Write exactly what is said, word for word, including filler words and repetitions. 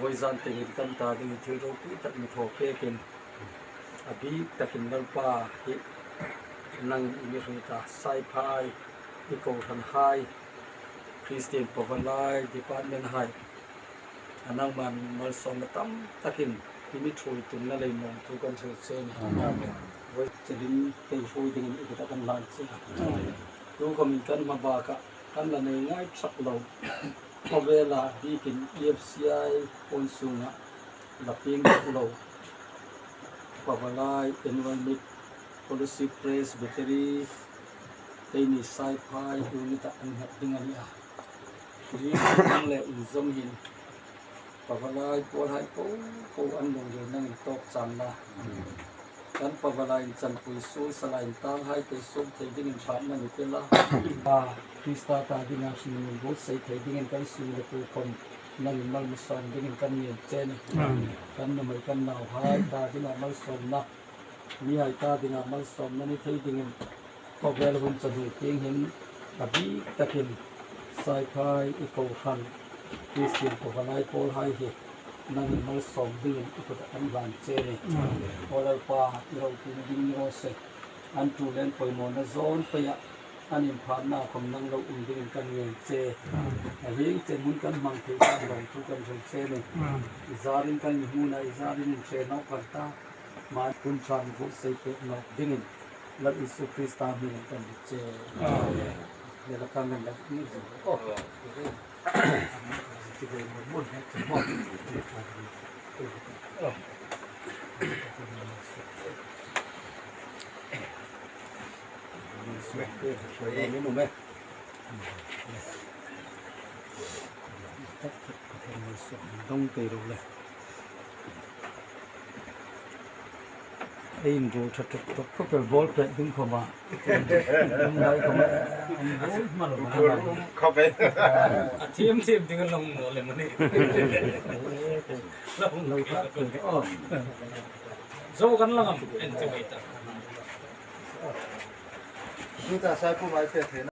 Vawizan tieng hin kan ta dingin thil ropui tak mi thaw pekin, a bik takin Lalpa hi nangin i mi hriet a, Saiphai, i kohranhai, Christian Pavalai department hai, a nangman malsawmna tam takin i mi ṭhuoi tumna lei nawm thu kan hril che a nih. Amen. Vawisun hin kei hruoi dingin i kutah kan hlan che a. Amen. Tukhawmin kan hmabakah kan la nei ngai ṭhak lo, khawvela bikin E F C I pawn sunga la pieng ṭhak lo, Pavalai Annual Meet, Fellowship Presbytery, keini Saiphai unit-a an nghat ding a nih a. Hi ang le inzawm hin Pavalai pawlhai po po an lungril nangin tawk chan la. Kan Pavalai inchanpui suol sala intanghai pei suol thei dingin ṭhatna mi pe la. A, Krista ta dinga hringnun buotsai thei dingin kan sung le tu khom nangin mal mi sawm dingin kan ngên che a nih. Amen. Kan nuhmei kan nauhai ta dinga malsawmna, mihai ta dinga malsawmna ni thei dingin khawvel hun chanu tieng hin a bik takin Saiphai i kohran Christian Pavalai pawlhai hi nangin malsawm dingin i kutah kan hlan che a nih. Aw Lalpa, i ropui ding ni raw se. An ṭul le an pawimawna zawn peia an inphatna khom nang lo um dingin kan ngên che. A hieng chen hun kan hmang thei dan lawm thu kan hril che a nih. I zarin kan mi hmuna i zarin inhre nawk kan ta. Hma hun ṭha mi buotsai pek nawk dingin Lal Isu Krista hmingin kan hril che. Amen. Le la kan ngan la ni zi. Oh. Ti ve mo mo ne ti mo. Dong kei ro le. Ei inruol ṭha ṭhak ṭhak khawp el ball pet ding khawma. Dong lai khawma. An ball hma lo ma. Khawp el. A thiam thiam ding a long naw lem a nih. Lo pet pet. Oh. Zo kan lang am en ti mai ta. Tuta Saiphai pet thei